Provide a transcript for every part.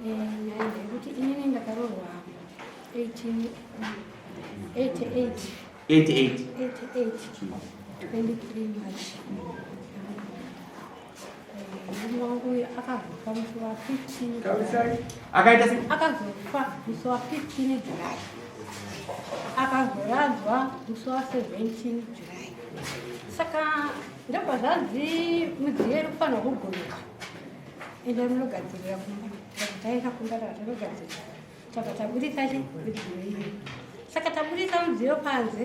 Nyaya ndeyekuti inini ndakaroorwa 1888. 88. 88. 23 March. Murume wangu uyu akazofa musi wa 15. Akaita sei? Akazofa musi wa 15 July. Akazoradzwa musi wa 17 July. Saka ndobva zvanzi midziyo iri kufanirwa kugoverwa. Ende munogadzirira kumba. Taenda kumba takanogadzirira. Tabva taburitsa chi midziyo iyi. Saka taburitsa mudziyo panze,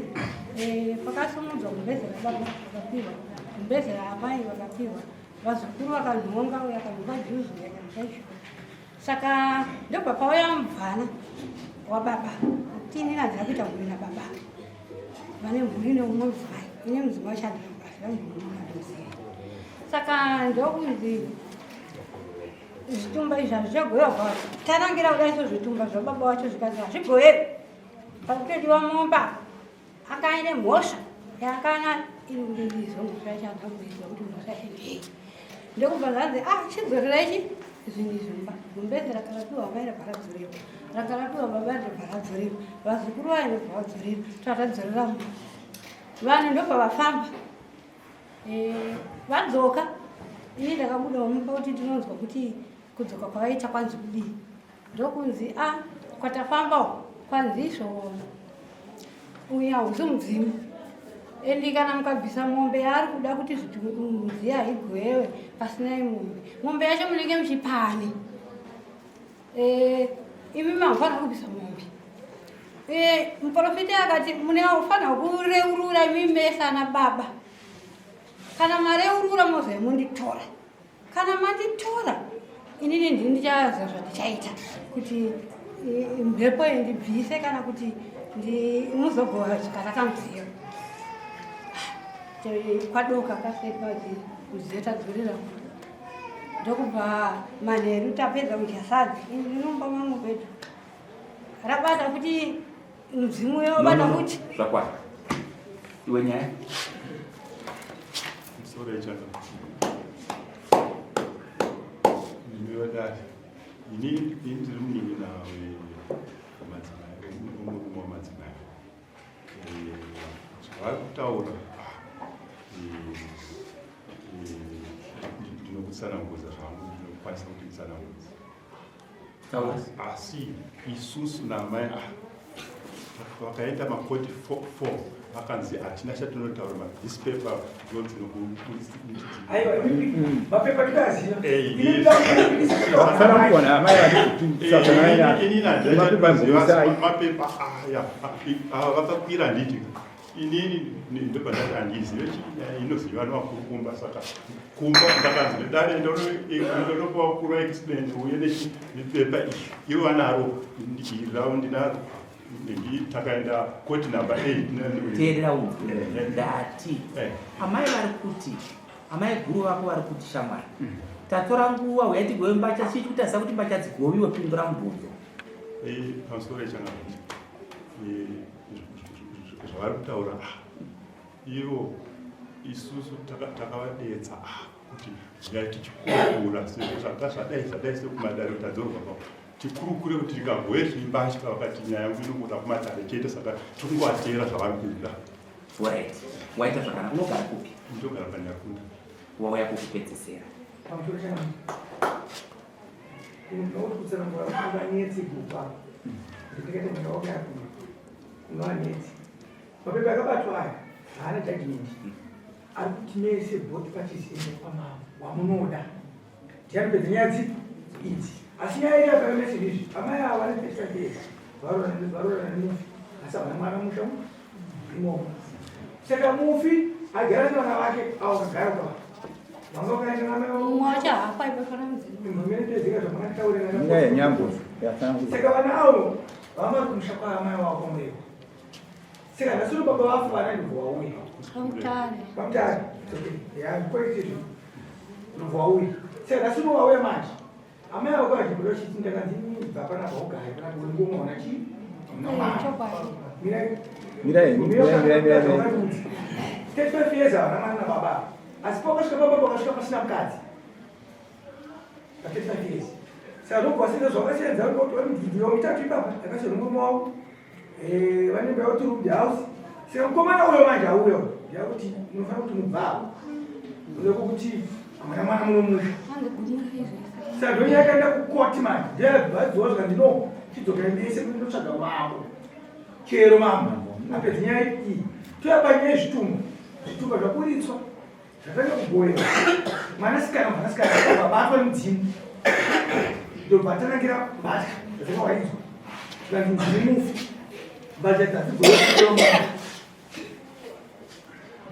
eh, pakasumudzwa gumbeze rababa vakapiwa, gumbeze raamai vakapiwa, vazukuru vakanhonga, uyo akanhonga juzi, uyo akanhonga shuwa. Saka ndobva pauya mubvana wababa kuti inini handina kuita mhuri nababa vane mhuri neumwe mudzimai ine mudzimai wacho handina kubasa vanondoziva saka ndokunzi zvitumba izvi hazvichagovewa kwa tarangira kudai so zvitumba zvababa wacho zvikanzi hazvigovewi pakutodiwa momba akaine mhosva yaakana iri mhosva yacho handina kuziva kuti mhosva yacho ndei ndokubva zvanzi ah chidzorera ichi zvinhu izvi mumba gumbeze rakarapiwa mai rabva radzorerwa rakarapiwa baba ndobva radzorerwa vazukuru vayo ndobva vadzorerwa tatadzorera mumba vanhu ndobva vafamba Eh, vadzoka ini ndakabudawo mumba kuti ndinonzwa kuti kudzoka kwavaita kwanzi kudii ndokunzi a ah, kwatafambawo kwanzi izvo uyu hausi mudzimu endi kana mukabvisa mombe yaari kuda kuti mudziyo haigoewe pasina imombe mombe yacho munenge muchipani Eh, imi makufanira kubvisa mombe eh, muprofita akati munofanira kureurura imi mese ana baba kana mareurura mozai munditora kana manditora inini ndini ndichaziva zvandichaita kuti eh, mhepo iyi ndibvise kana kuti muzogova zvakanaka mudziyo kwadoka kasekwazi mudziyo tadzorera ndokubva manheru tapedza kudya sadza inomba mangu pedu rabata kuti mudzimu uyo wabata kuti zvakwana iwe nyaya musoro yechaka ndinodari ini ini ndiri munin'ina wemadzimai wemurume wamadzimai zvavari kutaura ndinokutsanangudza zvangu ndinokwanisa kuti nditsanangudze asi isusu naamai ah, vakaenda makoti four vakanzi hatina chatinotaura this paper ndodzinokumapepa aya vakakwira handiti inini ndobva ndati handizive inoziva nevakuru kumba saka kumba ndakanzi nedare ndonopa vakuru vaexplain uye nepepa iyi ivo vanaro iri ravo ndinaro takaenda koti number 8 teerera unzwe ndati amai vari kuti amai guru vako vari kuti shamwari tatora nguva uya tigove mbatya chii chikutarisa kuti mbatya dzigoviwe pindura mubvunzo pamusoro yechanga zvavari kutaura ah, ivo isusu takavadetsa ah, kuti nyaya tichikurukura sezvo zvanga zvadai zvadai sekumadare tadzorwa pa tikurukure kuti tikagoe zvimbatya vakati nyaya yangu inongoda kumatare chete saka tikungovateera zvavari kuda right waita zvakanaka unogara kupi ndogara panyakunda wauya kukupedzesera Mapepa akabatwa aya haana judgment ari kuti mese both parties ende kwamambo wamunoda tiyapedza nyaya dzipi idzi asi nyaya iri yakaremesa izvi amai ava vane 35 years varoorana nemufi asi havana mwana musha imomo saka mufi agara nevana vake avo vakagara kwa vanga vakaenda namai mumwe wacho haafa ipafanira mudzimu nyaya yenyambo saka vana avo vanga vari kumusha kwaamai wavo kwamureva Saka nhasi uno baba vafa vana ndobva wauya. Kwamutare. Kwamutare. Okay. Yeah, kwete izvo. Ndobva wauya. Saka nhasi uno wauya manje. Amai avo kwazvibhuda vachiti ndakanzi bva panapa ugare panapa uri ngomwa una chii? Chokwadi. Mirai. Mirai, mirai, mirai, mirai. 35 years havana mwana nababa. Asi pakasvika baba pakasvika pasina mukadzi. Pa 35 years. Saka ndobva zvakasenza kuti vamidhudhu yavo mitatu ipapa yakasiyana murume wavo. Eh, vanenge vati room house. Saka mukomana uyo manje auya ndiyakuti munofanira kuti mubvapo. Ndokuti hamuna mwana munomusha. Saka ndonyaya yakaenda kukoti manje ndiyabvadziwa zvikanzi no chidzokai mese kuti ndotsvaga mambo. Chero mambo apedza nyaya iyi. Touya panyaya yezvitumba. Zvitumba zvaburitswa zvatanga kugoera mwanasikana mwanasikana vabatwa nemudzimu ndobva atanangira mbatya dzakawaridzwa zvikanzi ndini mufi mbatya dzadzigoaa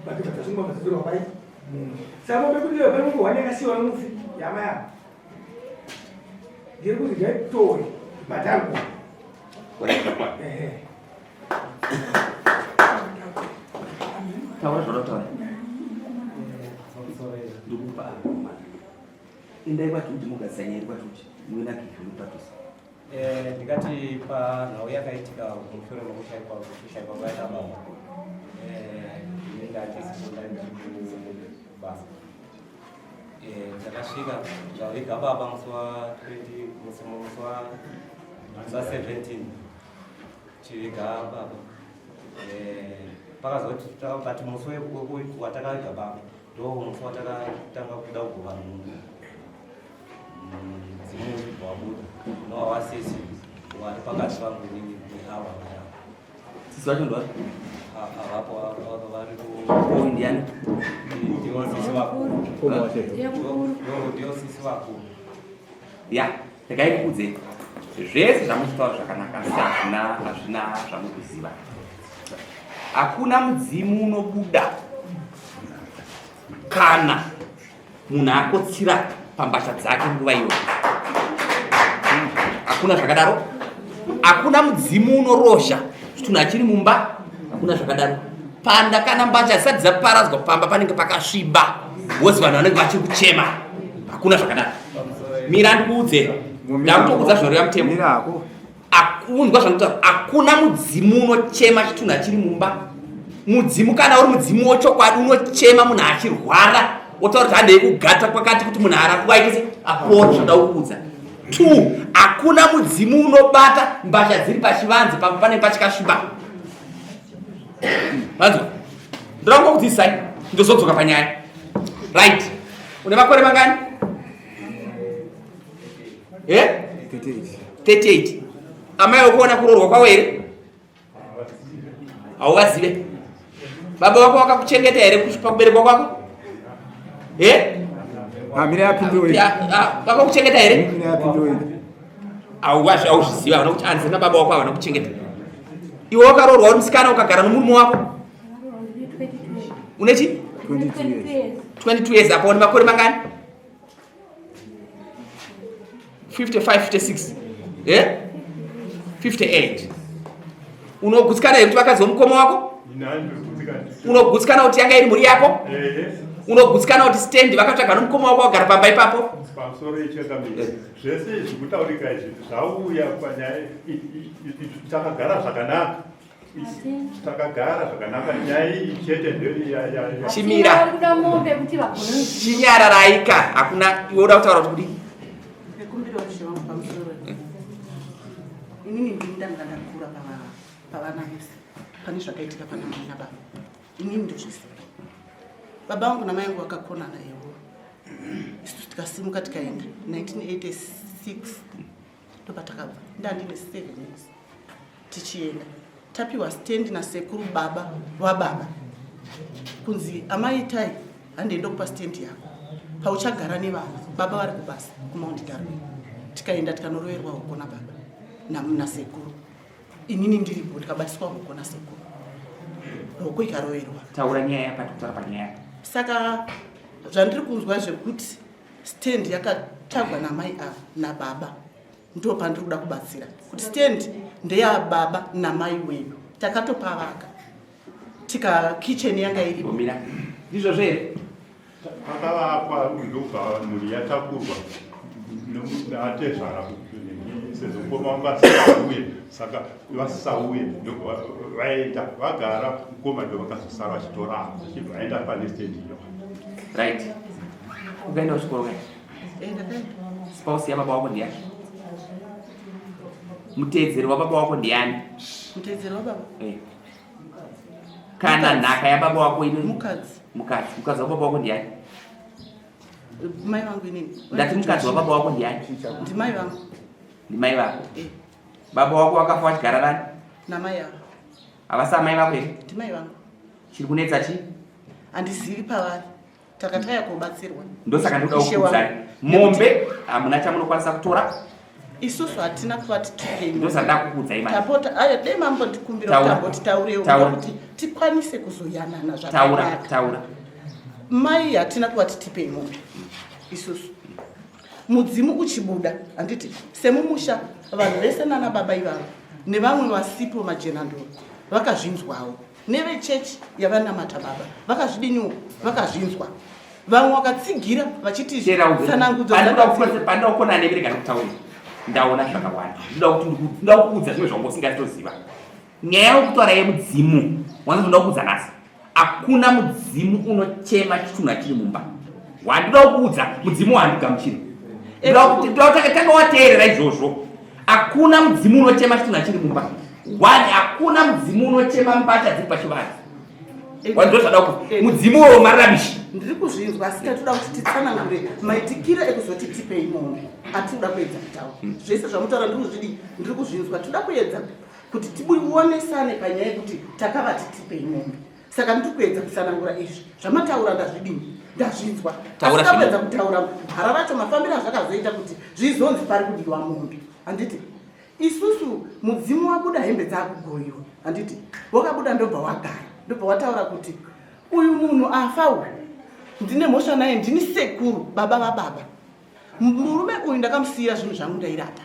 mbatya dzasungwa vadzidzorwa pai saka mombe kuti pane mombe hwani yakasiyiwa nomufi yama yavo ndiri kuti ngaitore bhadharwa ehe Taura zvaunotaura. Ndikupa endai kwajuji mugadzisa nyaya iri kwajuji muve nagivi mupadhuze. Eh, ndingati panhau yakaitika mushure mekushaikwa kushaikwa kwaita baba eh, ini ndandisipo ndandiri kubasa eh, ndakasvika zvaviga baba musi wa 20 musi wa 17 Chiviga baba. Eh, pakazoti but musi watakaviga baba ndo musi watakatanga kuda kugova nhumbi. Mudzimu uchibva wabuda. No wasisi wari pakati pangu inini neava vaya. Sisi vacho ndowari? Avapo vari ku Oh, ndiani? Ndiwo sisi vakuru. Ndiwo sisi vakuru. Ya, regai ndikuudze zvese zvamuchitaura zvakanaka asi hazvina hazvina zvamukuziva. Hakuna mudzimu unobuda kana munhu akotsira pambatya dzake nguva iyoyo. Hakuna zvakadaro. Hakuna mudzimu unorosha chitunha chiri mumba. Hakuna zvakadaro. Panda kana mbatya dzisati dzaparadzwa pamba panenge pakasviba, wozi vanhu vanenge vachiri kuchema. Hakuna zvakadaro. Mira ndikuudze, ndakutokuudza zvinoreva mutemo. Akunzwa zvandikutaura, hakuna mudzimu unochema chitunha chiri mumba. Mudzimu kana uri mudzimu wechokwadi unochema munhu achirwara, wotaura kuti handei kugata kwakati kuti munhu arapwa aite se apore. Zvandakuudza. Two, hakuna mudzimu unobata mbatya dziri pachivanze pamba panenge pachikasviba. Manzwa? Ndoda kungokudzidzisai ndozodzoka panyaya. Right. Une makore mangani? Eh? 38. 38. Amai wakuona kuroorwa kwavo here? Hauvazive. Baba wako wakakuchengeta here pakuberekwa kwako? Eh? Amira yapindure. Vakakuchengeta here? Amira yapindure. Hauzviziva, havana kuti anzi nababa wako havana kuchengeta. Iwe wakaroorwa uri musikana ukagara nomurume wako. Une chi? 22 years. 22 years apa une makore mangani? 55 56 eh 58 unogutsikana here kuti vakadzi vomukoma wako unogutsikana kuti yanga iri mhuri yako unogutsikana kuti stand vakatsvaga nomukoma wako wagara pamba ipapo pamusoro yechangamire zvese izvi kutaurika izvi zvauya panyaya takagara zvakanaka takagara zvakanaka nyaya iyi chete chimira chinyararaika hakuna iwe uda kutaura kuti kudii inini ndini ndanga ndakura pavana vese pane zvakaitika pana mai nababa inini ndozviziva baba vangu namai vangu vakakonana iwo isusu tikasimuka tikaenda 1986 ndopatakabva ndandine 7 years tichienda tapiwa stand nasekuru baba wababa kunzi amai tai handei ndokupa stand yako pauchagara nevana baba vari kubasa kumount darwin tikaenda tikanoroverwa hoko nababa nasekuru inini ndiripo ndikabatiswa hoko nasekuru hoko ikaroverwa taura nyaya yapati kutaura panyaya saka zvandiri kunzwa zvekuti stand yakatagwa namai ava nababa ndo pandiri kuda kubatsira kuti stand ndeyababa namai wedu takatopavaka tika kitchen yanga iripo mira ndizvozvo here pakavakwa ndobva mhuri yatakurwa atezvara sezvo mukoma wangu asisauye saka vasisauye ndobva vaenda vagara mukoma ndo vakazosara vachitora vachibva vaenda pane stand iyo right ukaenda kuchikoro kai Eh, spouse yababa wako ndiyani? Muteedzeri wababa wako ndiani? Muteedzeri wababa? Eh. Kana nhaka yababa wako ino mukadzi. Mukadzi. Mukadzi wababa wako ndiani? Mai vangu inini. Ndati mukadzi wababa wako ndiani? Ndimai vangu. Ndimai vako. Eh. Baba wako wakafa wachigara nani? Namai avo. Havasi amai vako here? Ndimai vangu. Chiri kunetsa chii? Handizivi pavari. Takataya kubatsirwa. Ndosaka ndinoda kukuudzai. Mombe hamuna chamunokwanisa kutora. Isusu hatina kuvati tukei. Ndosaka ndakukuudzai manje. Tapota ayo dai mambo ndikumbira kuti tamboti taurewo kuti tikwanise kuzoyanana zvakanaka. Taura, taura. Mai hatina kuvati tipei mombe. Isusu. Mudzimu uchibuda handiti semumusha vanhu vese nana baba ivavo nevamwe vasipo majenandoro vakazvinzwawo nevechechi yavanamata baba vakazvidiniwo vakazvinzwa vamwe vakatsigira vachiti tsanangudzo pandakukona neverega nekutaura ndaona zvakawanda ndoda kuti ndoda kukuudza zvimwe zvanga usingatoziva nyaya yekutaura yemudzimu wanza ndoda kukuudza nhasi hakuna mudzimu unochema chitunha chiri mumba wandoda kukuudza mudzimu wandigamuchiri ndoda wateerera izvozvo Hakuna mudzimu unochema chitunha chiri mumba. One, hakuna mudzimu unochema mbatya dziri pachivanze. One ndozvada kuti mudzimu uwo marabishi. Ndiri kuzvinzwa asi tatoda kuti titsanangure maitikiro ekuzoti tipei mombe. Atinoda kuedza kutaura. Zvese zvamutaura ndiri kuzvidi, ndiri kuzvinzwa. Toda kuedza kuti tibuonesane panyaya yekuti takavati tipei mombe. Saka ndiri kuedza kutsanangura izvi. Zvamataura ndazvidini? Ndazvinzwa. Asi takuedza kutaura gwara racho mafambiro azvakazoita kuti zvizonzi pari kudiwa mombe. Handiti? Isusu mudzimu wabuda hembe dzakugoiwa. Handiti? Wakabuda ndobva wagara. Ndobva wataura kuti uyu munhu afa uyu. Ndine mhosva naye ndini sekuru baba vababa. Murume uyu ndakamusiyira zvinhu zvangu ndairapa.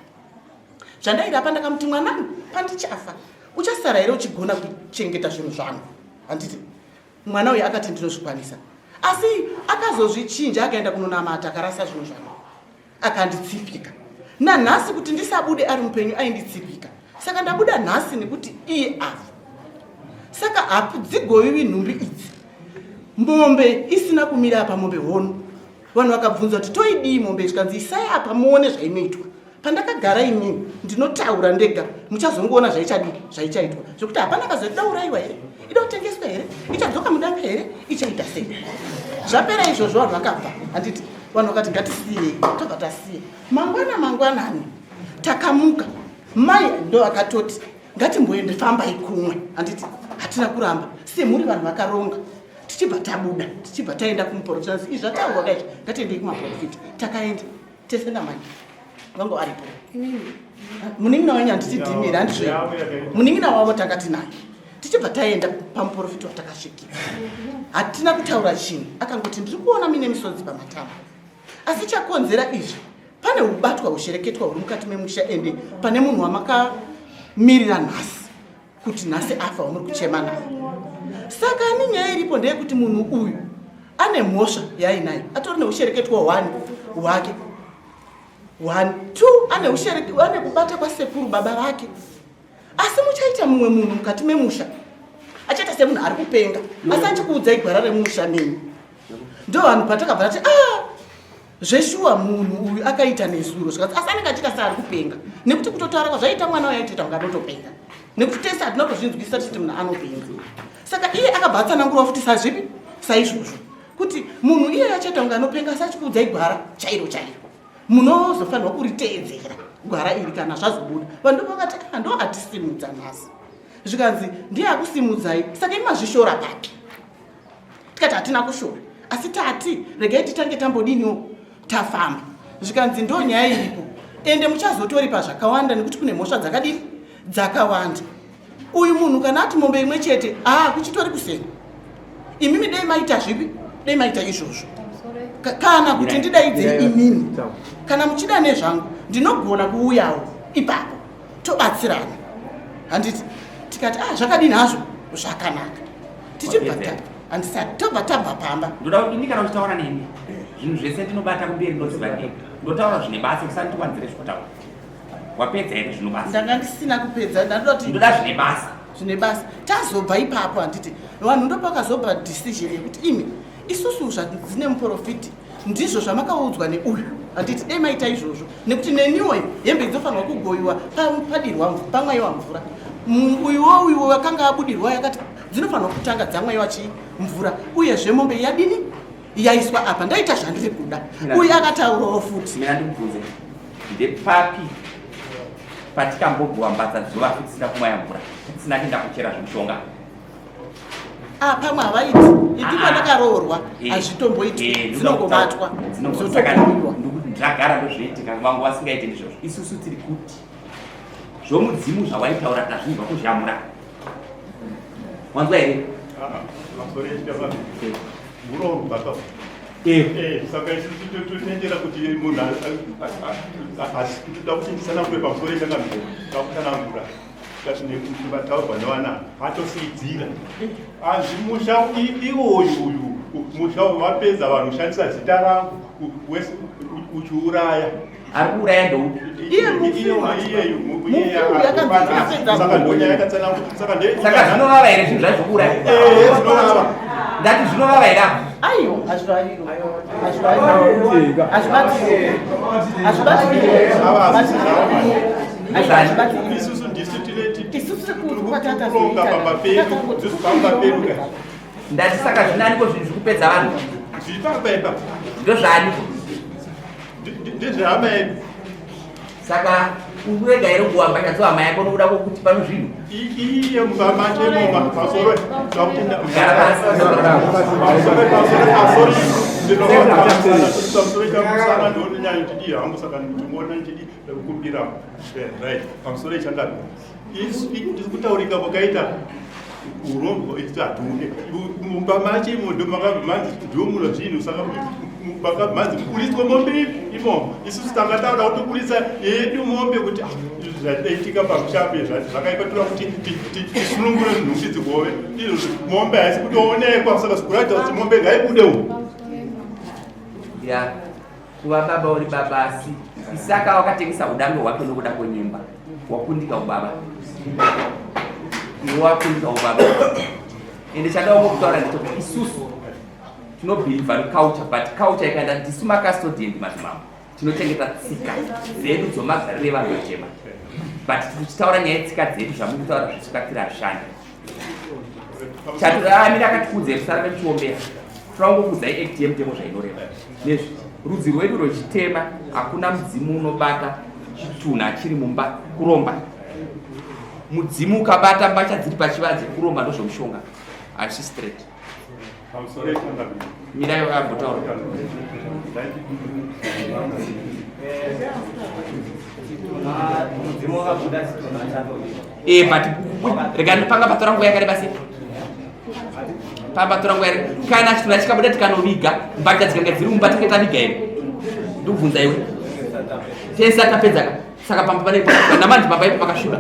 Zvandairapa ndakamuti mwanangu pandichafa uchasara here uchigona kuchengeta zvinhu zvangu handiti mwana uyu akati ndinozvikwanisa asi akazozvichinja akaenda kunonamata akarasa zvinhu zvangu akanditsipika nanhasi kuti ndisabude ari mupenyu ainditsipika saka ndabuda nhasi nekuti iye afa saka hadzigovivi nhumbi idzi mombe isina kumira apa mombe hono vanhu vakabvunza kuti toidii mombe zvikanzi isai apa muone zvainoitwa pandakagara inini ndinotaura ndega muchazongoona zvaichadii zvaichaitwa zvekuti hapana kazoida uraiwa here ida kutengeswa here ichadzoka mudanga here ichaita sei zvapera izvozvo vanhu vakabva handiti vanhu vakati ngatisiyei tobva tasiya mangwana mangwanani takamuka mai ndo akatoti ngatimboende fambai kumwe handiti hatina kuramba semhuri vanhu vakaronga tichibva tabuda tichibva taenda kumuporofita izvi zvataurwa kaizvi ngatiendei kumaporofita takaenda tese namai vangu varipo munin'ina wenyu handiti dhimiri handizvo munin'ina wavo tanga tinaye tichibva taenda pamuporofita watakasvikira hatina kutaura chinhu akangoti ndiri kuona mine misodzi pamatama asi chakonzera izvi pane ubatwa hushereketwa huri mukati memusha ende pane munhu wamakamirira nhasi kuti nhasi afa wamuri kuchema naye saka ani nyaya iripo ndeyekuti munhu uyu ane mhosva yaainayo atori neushereketwa one hwake one two ane ane kubata kwasekuru baba vake asi muchaita mumwe munhu mukati memusha achaita semunhu ari kupenga asi achikuudzai gwara remusha neni ndo vanhu patakabva tati ah zveshuwa munhu uyu akaita nezuro zvikanzi asi anenge achiita seari kupenga nekuti kutotaura kwazvaita mwana uyo aitoita kunge anotopenga nekuti tese hatina kutozvinzwisisa tichiti munhu anopenga saka iye akabva atsanangurwa futi sazvipi saizvozvo kuti munhu iye achaita kunge anopenga asi achikuudzai gwara chairo chairo munozofanirwa kuriteedzera gwara iri kana zvazobuda vanhu ndovakati ah, ndo atisimudza nhasi zvikanzi ndiye akusimudzai saka imazvishora papi tikati hatina kushora asi tati regai titange tambodiniwo tafamba zvikanzi ndo nyaya iripo ende muchazotoripa zvakawanda nekuti kune mhosva dzakadini dzakawanda uyu munhu kana ati mombe imwe chete aa kuchitori kuseni imimi dei maita zvipi dei maita izvozvo kana kuti ndidaidzei imimi kana muchida nezvangu ndinogona kuuyawo ipapo tobatsirana handiti tikati ah zvakadini hazvo zvakanaka tichibva handisati tobva tabva pamba ndoda kuti ini kana uchitaura neni zvinhu zvese ndinobata kumberi ndoziva ndega ndotaura zvine basa usandiwanzire zvekutaura wapedza here zvino basa ndanga ndisina kupedza ndandoda kuti ndoda zvine basa zvine basa tazobva ipapo handiti vanhu ndopakazobva decision yekuti imi isusu zvadzine muprofiti ndizvo zvamakaudzwa neuyu Handiti dei maita izvozvo nekuti neniwo hembe dzofanirwa kugoyiwa padirwa pamwaiwa mvura. Uyuwo uyuwo wakanga abudirwa yakati dzinofanirwa kutanga dzamwaiwa chii mvura uyezve mombe yadini yaiswa apa ndaita zvandiri kuda uye akataurawo futi. Mina ndikubvunze ndepapi patikambogowa mbatsa dzova futi tisina kumwaya mvura tisina kuenda kuchera zvemushonga? Ah, pamwe havaiti idi kwandakaroorwa hazvitomboitwi dzinongobatwa dzotogoiwa. Ndagara ndozvoitika vangu vasingaiti ndizvozvo. Isusu tiri kuti zvomudzimu zvawaitaura tazvinzwa kuzhamura. Wanzwa here? Saka isu totendera kuti munhu toda kuti ndisanangure pamusoro echangamire takutsanangura vataurwa nevana atosiidzira anzi musha iwoyu uyu musha wapedza vanhu kushandisa zita rangu uchiuraya. Ari kuuraya ndoupi? Saka zvinovava here zvinhu zvacho kuuraya? Ndati zvinovava here apo? Aiwa, hazvibatsiri. Isusu ndisu Isusu tinoronga pamba pedu, pamba pedu. Ndati saka zvinaniko zvinhu zvikupedza vanhu? Zviri pamba ipa. Ndozvaaniko? Ndezvehama yedu. Saka urega here kuwamba nyatso hama yako nokuda kwokuti pano zvinhu? Iye mumba macho imomo pamusoro. Gara pasi. Pamusoro pamusoro chamusana ndonyanya chidii hangu saka ndingoona chidii ndikukumbira right pamusoro ichangapi ndiri kutaurika kwakaita urombwa isu hatiune mumba macho imo ndomakabva ndo muno zvinhu saka makabva manzi kuburitswa mombe imomo. Isusu tanga tauda kutoburitsa yedu mombe kuti zvaitika pamushape zvakaipa toda kuti tisunungure nhumbi dzigove izvo mombe haisi kutoonekwa saka zvikuratidza kuti mombe ngaibude umu. Ya kuva baba uri baba asi Isaka wakatengesa udangwe hwake nokuda kwenyemba. Wakundika ubaba iwe, wakundika ubaba. Ende chadawo kutaura ndechekuti isusu tinobhilivha neculture, but culture ikaenda ndisu macustodian madzimambo tinochengeta tsika dzedu dzomagariro evanhu vatema, but tichitaura nyaya yetsika dzedu zvamuri kutaura zvisukatira hazvishandi. Chatiramira akatikuudza musara memuchiombera torangokuudzai act yemutemo zvainoreva nezvi rudzi rwedu rwechitema. Hakuna mudzimu unobata chitunha chiri mumba kuromba. Mudzimu ukabata mbatya dziri pachivanze kuromba, ndozvomushonga, hazvisi straight. Pamusoro ichangamire. Mirai ambotaura. Mudzimu wakabuda chitunha chatovira. But rega panga patora nguva yakareba sei? Pamba tora nguva yare kana chitunha chikabuda tikanoviga mbatya dzikanga dziri mumba tinge taviga here? Ndikubvunza iwe. Tese tapedza ka? Saka pamba pane namanje pamba ipo pakasviba.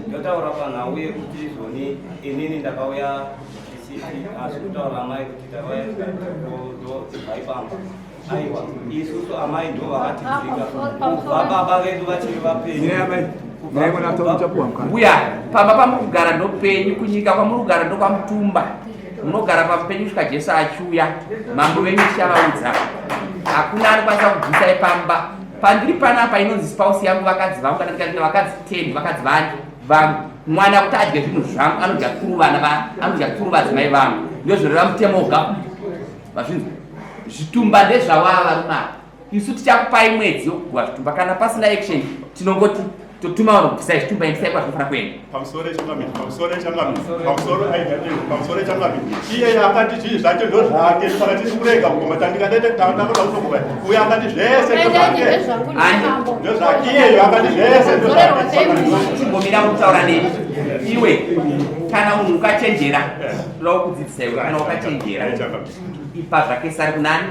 Ndotaura panhau yekuti izvoni inini ndakauya ndichiti hazvi kutaura amai kuti takauya tikati pamba. Aiwa, isusu amai ndo vakatidzinga kubva baba vedu vachiri vapenyu. Mbuya, pamba pamuri kugara ndopenyu, kunyika kwamuri kugara ndokwamutumba. Munogara pamba penyu kusvika Jesu achiuya. Mambo venyu tichavaudza. Hakuna anokwanisa kubvisai pamba pandiri panapa. Inonzi spouse yangu, vakadzi vangu, kana ndikati vakadzi 10 vakadzi vangu. Mwana kuti adye zvinhu zvangu anodya kuru vana anodya kuru vadzimai vangu, ndozvoreva mutemo woga. Vazvinzwa, zvitumba ndezvawava varume ava. Isu tichakupai mwedzi yokuguva zvitumba. Kana pasina action tinongoti totuma vanhu kubvisai zvitumba, endesai kwazvinofanira kuenda. Pamusoro echangamire, pamusoro echangamire, pamusoro aigatero, pamusoro echangamire. Iye akati zvii zvacho ndozvake, saka tiri kurega kugoma tandikadaita takuda kutogoma. Uye akati zvese ndozvake, ndozvake. Iyeyo akati zvese ndozvake. Chimbomira kutaura neni iwe. Kana munhu ukachenjera, toda kukudzidzisa iwe, kana ukachenjera ipa zvaKesari kunani?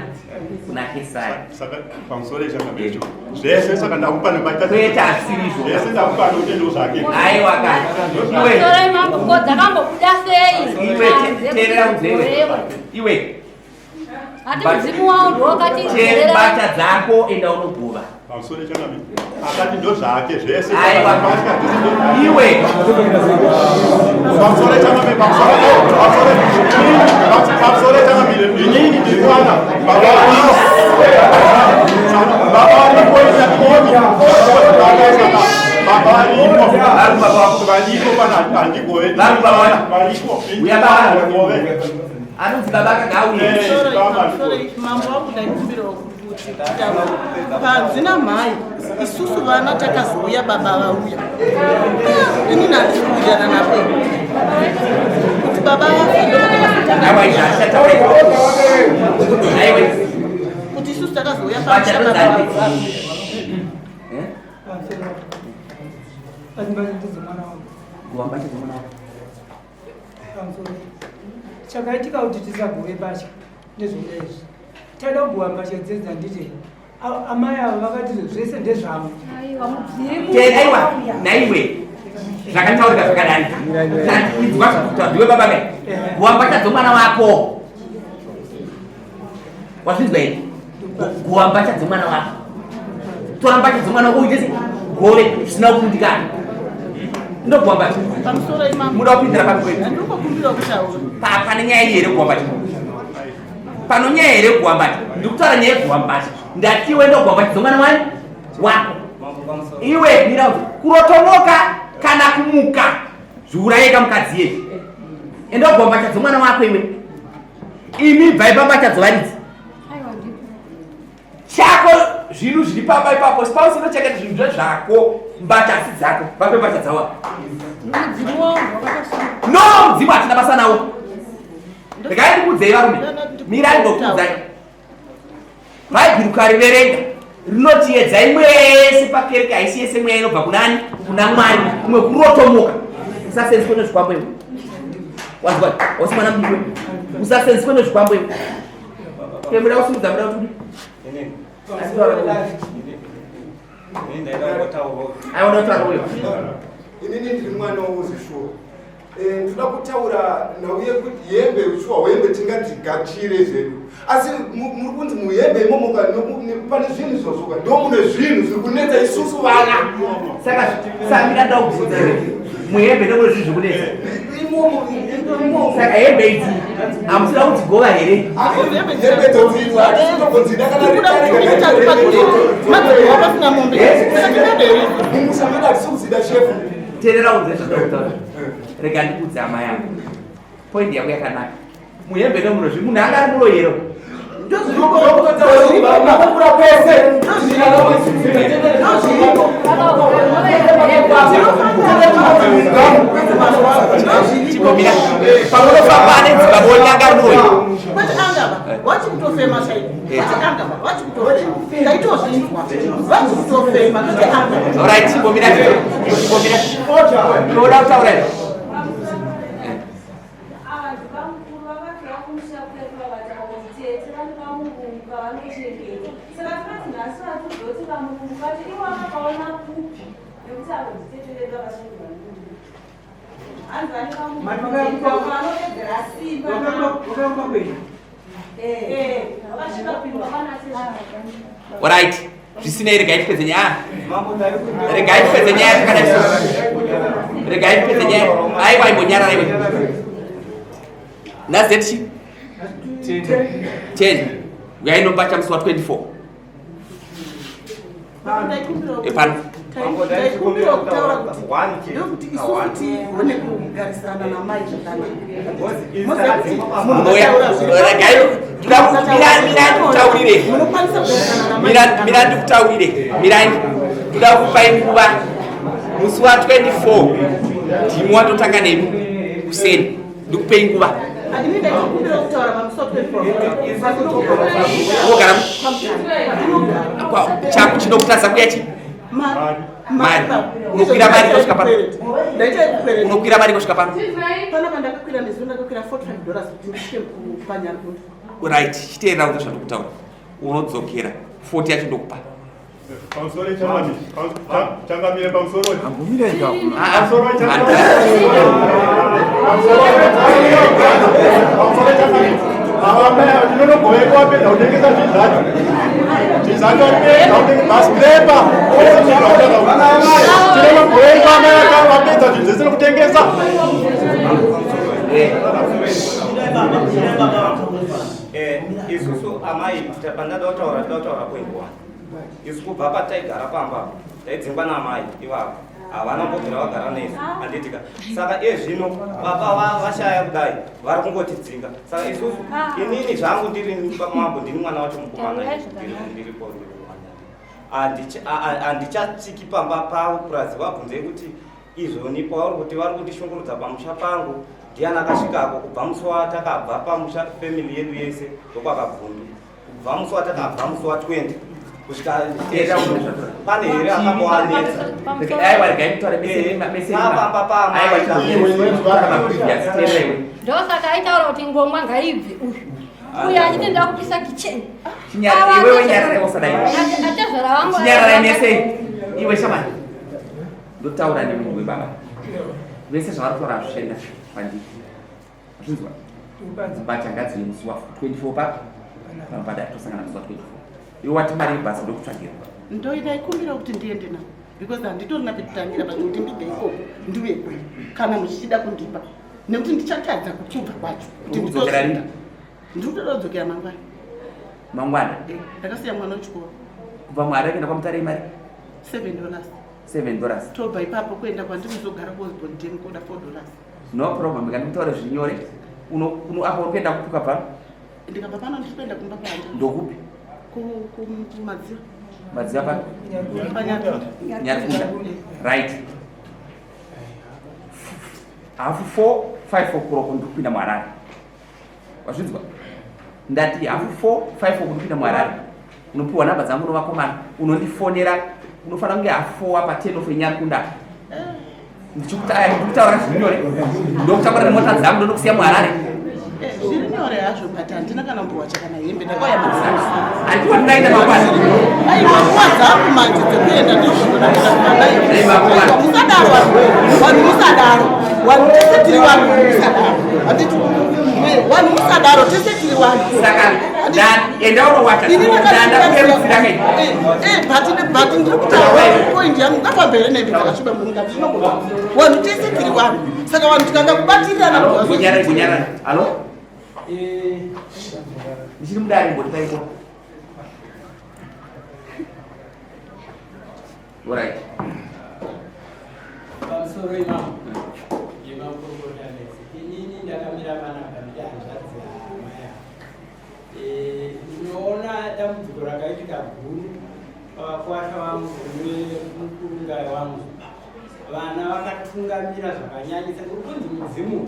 Kuna Kesari. Saka pamusoro echangamire zvese, saka ndakupa nembaita. Kwete, hazvisiri. Zvese ndakupa nokuti ndozvake. Aiwa ka iwe. Sorry mambo, ko dzakambobuda sei? Iwe, teerera unzwe iwe. Hati mudzimu wawo ndowakati Chembata dzako, enda unogova. Pamusoro echangamire akati ndozvake zvese. Aiwa iwe. Pamusoro echangamire, pamusoro, pamusoro, pamusoro echangamire, inini ndiri kuwana baba. Anonzi baba akagauye. Mambo wangu ndaikumbirawo kuti panzi namhai isusu vana takazouya baba vauya inini handisi kuwirirana navo kuti baba vafa kuti isusu takazouya pamusha baba vafa. Chakaitika kuti tisagove mbatya ndezvoda izvi. Taida kugova mbatya dzedzi handiti amai ava vakati zvese ndezvavo. Aiwa naiwe zvakataurika zvakadai inzwa zvakutaura ndiwe baba kai guva mbatya dzomwana wako wazvinzwa here guva mbatya dzomwana wako tora mbatya dzomwana wako uite gove zvisina kukundikana ndoguva mbatya muda kupindira papi pane nyaya iyi here kuguva mbatya pano nyaya here kuguva mbatya ndikutaura nyaya yekuguva mbatya ndati iwe ndoguva mbatya dzomwana wani wako iwe mira kurotomoka kana kumuka zviurayeka mukadzi yedu enda kuguva mbatya dzomwana wako iwe imi bvai pambatya dzovaridzi chako zvinhu zviri pamba ipapo spouse inochengeta zvinhu zvezvako mbatya asi dzako vape mbatya dzawa no mudzimu hatina basa nawo regai ndikuudzei varume mirai ndokuudzai bhaibheri ukariverenga rinoti yedzai mweya yese pakereke haisi yese mweya inobva kunani kuna mwari kumwe kurotomoka usasenziswe nezvikwambo iwe wazwa wasi mwana mudiki usasenziswe nezvikwambo iwe pemuda kusimudza muda kuti Inini ndiri mwana wozvishuwa. Eh, ndoda kutaura nhau yekuti hembe shuwa hembe tingadzigachire zvedu asi muri kunzi muhembe imomo pane zvinhu izvozvo ka ndo mune zvinhu zviri kunetsa isusu vana saka samira ndakubvunza muhembe ndo mune zvinhu zvikunetsa saka hembe idzi hamusina kudzigova here hembe dzodzidza hatitogodzida kana mumusha medu hatisi kudzida shefu terera unze zvandakutaura rega ndikuudze hama yangu poindi yako yakanaka muhembe ndomunozvi munhu anga ari muroyero chimbomira pamunofamba ane dzimba boni anga ari muroyi kwete angava vachikutofema chaiko kwete angava vachikutofema ndaitozvinzwa vachikutofema kwete angava right chimbomira chimbomira unoda kutaura here Alright, zvisinei regai tipedze nyaya. Regai tipedze nyaya takadai. Regai tipedze nyaya. Aiwa imbonyarara iwe. Nhasi date chi? 10. Uyai nombacha musi wa 24. Epano. Ndaikumbira kutaura kuti ndokuti isusu tigone kugarisana namai zvakanaka. Munouya regai mirai ndikutaurire. Mirai ndikutaurire. Mirai ndoda kukupai nguva musi wa 24 ndimi watotanga nemi kuseni ndikupei nguva unogara chako chinokutadza kuya chi mari unokwira mari kusvika pano unokwira mari kusvika pano right chiteerera kunza zvandikutaura unodzokera 40 yacho ndokupa Pamusoro changamire. Changamire pamusoro. Ambumire ikapo. Pamusoro changamire. Pamusoro changamire. Ava mai ava tinonogoekwa wapedza kutengesa zvinhu zvacho. Zvinhu zvacho wapedza kutengesa mascraper. Tinonogoekwa mai aka wapedza zvinhu zvese nekutengesa. Isusu amai pandada kutaura toda kutaura point one. Isu kubva pataigara pamba taidzingwa namai ivavo havana kumbobvira vagara nesu handitika. Saka iye zvino baba vashaya kudai vari kungotidzinga. Saka isusu inini zvangu ndiri mambo ndini mwana wacho mukomana ndiripo handichatsviki pamba pavo purazi vabvunzei kuti izvoni pauri kuti vari kundishungurudza pamusha pangu ndiani akasvikako kubva musi watakabva pamusha family yedu yese ndokwakabvumbi kubva musi watakabva musi wa 20 kusvika pane here akamboanetsa pamba ndosaka aitaura kuti ngomwa ngaibve uyu uyu achiti nda kupisa kicheni iwewe nyarara usadai atezvara vangu chinyararai mese iwe shamani ndotaura nemunhu webaba vese zvavari kutaura hazvichaenda kwandiri azvinzwa mbacha ngadzive musi wa 24 papi panopada tosangana musi wa 24 iwe wati mari yebhasi ndokutsvagira ndoidaikumbira kuti ndiende navo because handitorina pekutangira but kuti ndibve ikoko ndiuye kuno kana muchichida kundipa nekuti ndichatadza kuchubva kwacho kuti Urikudzokera rini? ndiri kutoda kudzokera mangwana mangwana Eh, ndakasiya mwana wechikoro kubva mwari akaenda kwamutare imari $7 $7 tobva ipapo kuenda kwandinozogara kuosborn den koda $4 no problem kandikutaura zviri nyore apa uri kuenda kupi ukabva ndikabva pano ndiri kuenda kumba kwanje ndokupi kumadziva madziva papi panyarikunda nyarikunda right hafu 4 5 o'clock ndikupinda muharare wazvinzwa ndati hafu 4 5 o'clock ndikupinda muharare unopiwa namba dzangu novakomana unondifonera unofanira kunge hafu 4 apa 10 of enyarikunda ndikutaura zviri nyore ndokutakura nemota dzangu ndonokusiya muharare zviri nyore hazvo but handina kana mbuwacha kana hembe ndakauya madziva handiwa ndinaenda mangwana aiwa nguva dzangu manje dzekuenda ndizvinomusadaro vanhu musadaro vanhu tese tiri vanhu musadaro handiti vanhu musadaro tese tiri vanhu saka enda unowacha ndandakurerutsira kai but ndiri kutaura point yangu ngapambere nemi dzakasviba mungati zvinogona vanhu tese tiri vanhu saka vanhu tikanga kubatirirana gonyarara gonyarara alo ndichiri mudare mbotipaiko Alright. Pamusoro imamo yemakurukota mese inini ndakamira panapa ndiri hanzvadzi yamai ava. Ndinoona dambudziko rakaitika guru pavakwasha vangu nemukurungai wangu vana vakatungamira zvakanyanyisa kuri kunzi mudzimu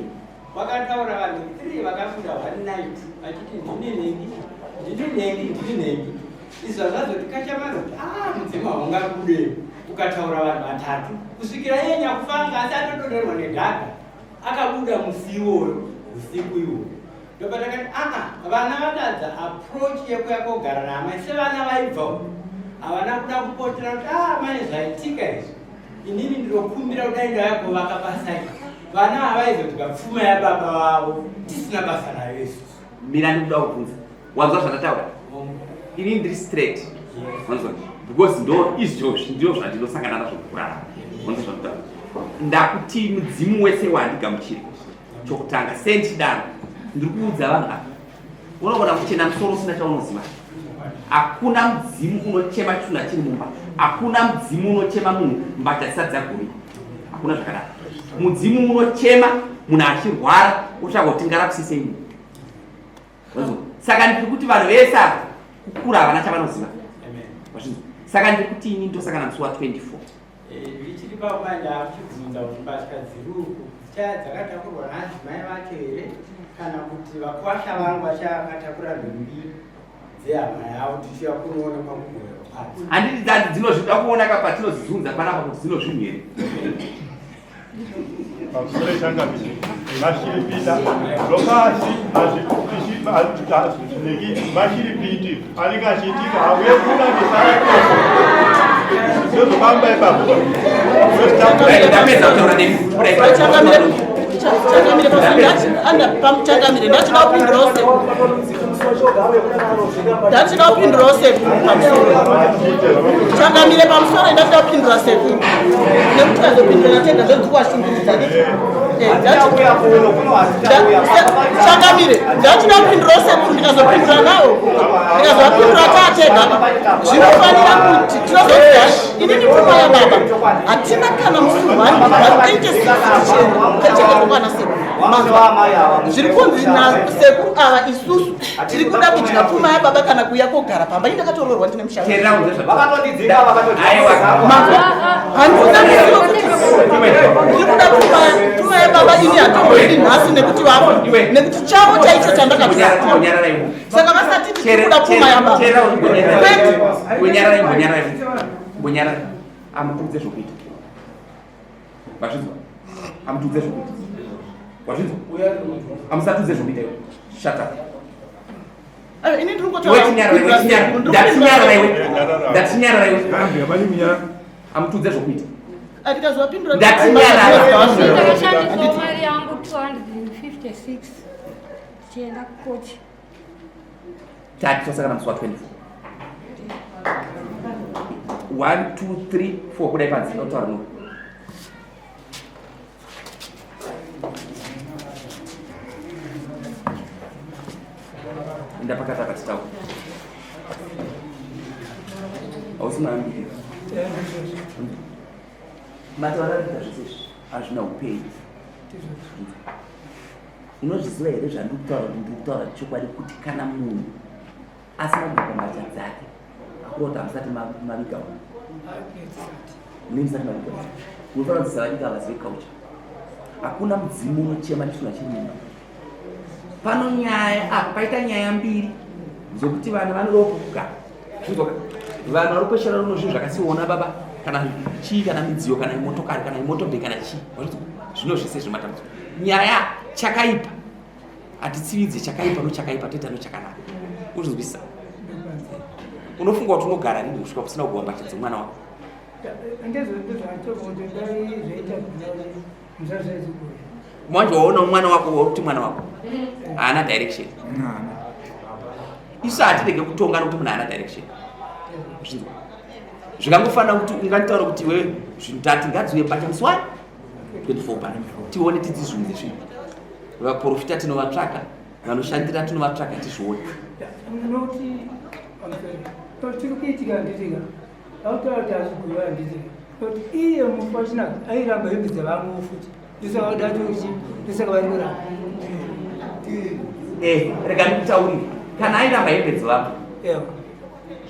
wakataura vanhu 3 vakabuda one night vachiti ndini nhengi ndini nhengi ndini nhengi izvo zvazotikachamaza kuti a mudzimu haungabude ukataura vanhu vatatu kusvikira iye nyakufanga asi atododerwa nedhaga akabuda musi iwoyo usiku iwoyo ndopatakati aa vana vatadza approach yekuya kogara naamai sevana vaibva havana kuda kupotera kuti a mai zvaitika izvi inini ndinokumbira kudai ndauya kuvaka basa iri vana havaizodya pfuma yababa vavo tisina basa nayo isusu Mira ndikuda kubvunza. Wanzwa zvandataura? Ini ndiri straight. Wanzwa? Because ndo izvozvi ndizvo zvandinosangana nazvo mukurarama. Wanzwa zvandataura? Ndakuti mudzimu wese wandigamuchiri. Chokutanga senchidaro ndiri kuudza vanhu ava. Unogona kuchena musoro usina chaunoziva. Hakuna mudzimu unochema chinhu chiri mumba. Hakuna mudzimu unochema munhu mbatya dzisati dzagurika. Hakuna zvakadaro. Mudzimu unochema munhu achirwara otsvaga kuti ngarapise munhu. Wazwa? Saka ndiri kuti vanhu vese ava kukura havana chavanoziva. Wazvinzwa? Saka ndiri kuti ini ndosangana musi wa 24. Ndichiri pamanje akuchibvunza kuti mbatya dziri uku dzichaya dzakatakurwa naadzimai vacho here kana kuti vakwasha vangu vachakatakura nhumbi dzehama yavo tichiya kunoona pakugoverwa kwadzo. Handiti dzati dzinozvida kuona ka patinodzizunza panapa kuti dzinozvinhu here. Pamusoro changamire mashiripita ndopasi hazvineki mashiripiti anenge achiitika hauye kuna ndisaraikoko zozofamba ipapo. Ndapedza kutaura nemi. Changamire ndachida kupindurawo sekuru ndachida kupindurawo sekuru pamusoro changamire pamusoro ndachida kupindura sekuru nekuti kazopindura tega zvodzikuwashungurudza. Changamire, ndachida kupindura sekuru, ndikazopindura nawo, ndikazovapindura taatega. Zvinofanira kuti tinozoziva inini pfuma yababa hatina kana musi one 86 tichienda taichengetwa kwana sekuru. Manzwa zviri kunzi nasekuru ava, isusu tiri kuda kudya pfuma yababa kana kuuya kogara pamba. Ini ndakatoroorwa, ndine mushando. Manzwa, handina kuziva kuti ndiri kuda pfuma yababa. Ini hatombodi nhasi nekuti vafa, nekuti chavo chaicho chandakatoa. Saka vasati tiri kuda pfuma yababa, kwete. Ngonyarara, amutudze zvokuita. Vazvinzwa? Amutudze zvokuita. Wazvinzwa? Amusatudze zvokuita iwe. Shut up. Ini ndiri Iwe chinyarara, iwe chinyarara. Ndatinyarara iwe. Ndatinyarara iwe. Amutudze zvokuita. Ndikazovapindura. Ndatinyarara. Ndakashandisawo mari yangu 256 tichienda kukoti. Tati tosangana musi wa 24. 1 2 3 4, kudai panzi ndotaura no. Enda pakati apa titaura. Hausi maambiri. Mataura arikuita zvese izvi hazvina upenyu. Unozviziva here zvandiri kutaura, kuti ndiri kutaura chokwadi, kuti kana munhu asina kubva mbatya dzake akura kuti hamusati maviga munhu, mune musati maviga munhu, unofanira kuti savadiki havazive culture. Hakuna mudzimu unochema nechinhu chiri mumba. Pano nyaya apa paita nyaya mbiri dzokuti vana vanodawo kugara. Zvinzwa, vanhu vari kweshera runo, zvinhu zvakasiona baba, kana chii, kana midziyo, kana motokari, kana motobhe, kana chii. Wazvinzwa? Zvino zvese zvematambudziko, nyaya chakaipa hatitsividze chakaipa nochakaipa, toita nochakanaka. Uzvinzwisisa? Unofunga kuti unogara rini kusvika kusina kugova mbatya dzemwana wako? Ndezvatokuti dai zvaita musazvaizikura. Manje waona mwana wako, wakuti mwana wako haana direction. Isu hatirege kutonga nokuti munhu haana direction. Zvinzwa, zvikangofanira kuti unganditaura kuti iwewe ndati ngadziuye mbatya musi wani 24 pana tione, tidzizvunze zvinhu. Vaprofita tinovatsvaka, vanoshandira tinovatsvaka, tizvione. Nokuti tiri kuitika handitika autaura kuti hazvigova handitika, kuti iye mukwashina airamba hembe dzevamwe futi, ndosaka ndosaka vari kuramba. Rega ndikutaurire, kana airamba hembe dzevamwe,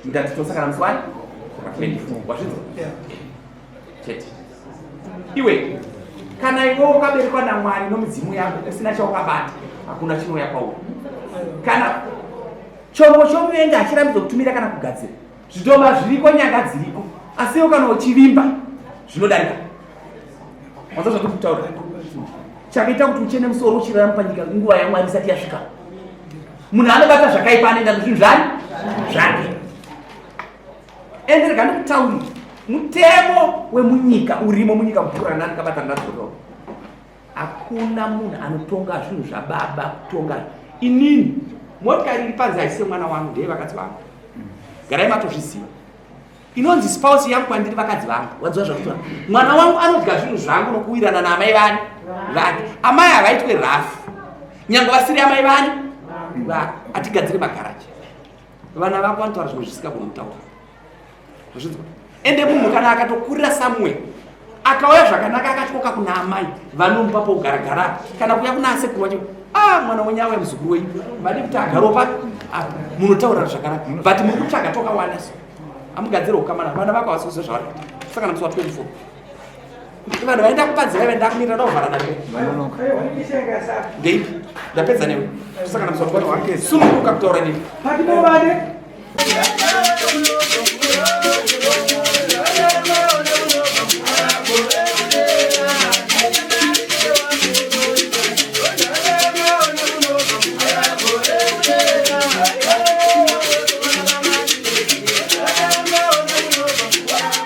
ndati tosakana musi wani 24. Wazvinzwa? Chete. Iwe, kana iwe wakaberekwa naMwari nomudzimu yako usina chaukabata, hakuna chinouya kwauri. Kana chombo chomuvengi hachirambidzwa kutumira kana kugadzira zvidhoma zviriko, nyanga dziriko, asi iwe kana uchivimba zvinodarika. Wanza zvandiri kutaura? Chakaita kuti uchene musoro uchirarama panyika, nguva yaMwari isati yasvika, munhu anobata zvakaipa anoenda nezvinhu zvani zvake. Ende rega ndikutaurire, mutemo wemunyika urimo munyika mupurana ndikabatana ndadzoka, hakuna munhu anotonga zvinhu zvababa kutonga. Inini motikari iri panze haisi yemwana wangu, ndeye vakadzi vangu. Garai matozviziva, inonzi spouse yangu kwandiri vakadzi vangu. Wadziva zvakutora mwana wangu anodya zvinhu zvangu nokuwirana naamai vani vake. Amai havaitwe rafu nyange vasiri amai vani vake. Hatigadzire magaraji. Vana vako vanotaura zvimwe zvisingagoni kutaura. Zvinzwa, ende munhu kana akatokurira somewhere, akauya zvakanaka, akatyoka kuna amai, vanomupa pokugaragara, kana kuya kuna asekuru wacho, a mwana wenyu auya, muzukuru wenyu, vade kuti agarewo papi apa, munotaurira zvakanaka. But muri kutsvaga twakawanda, so amugadzire ukamana. Vana vako havasi kuziva zvavari kuita. Saka namusi wa 24 vanhu vaenda kupanze, vaiva ndakumirira ndovhara nawe. Ndeipi? Ndapedza newe. Saka namusi wa 24 sununguka kutaura nini. Patimovane.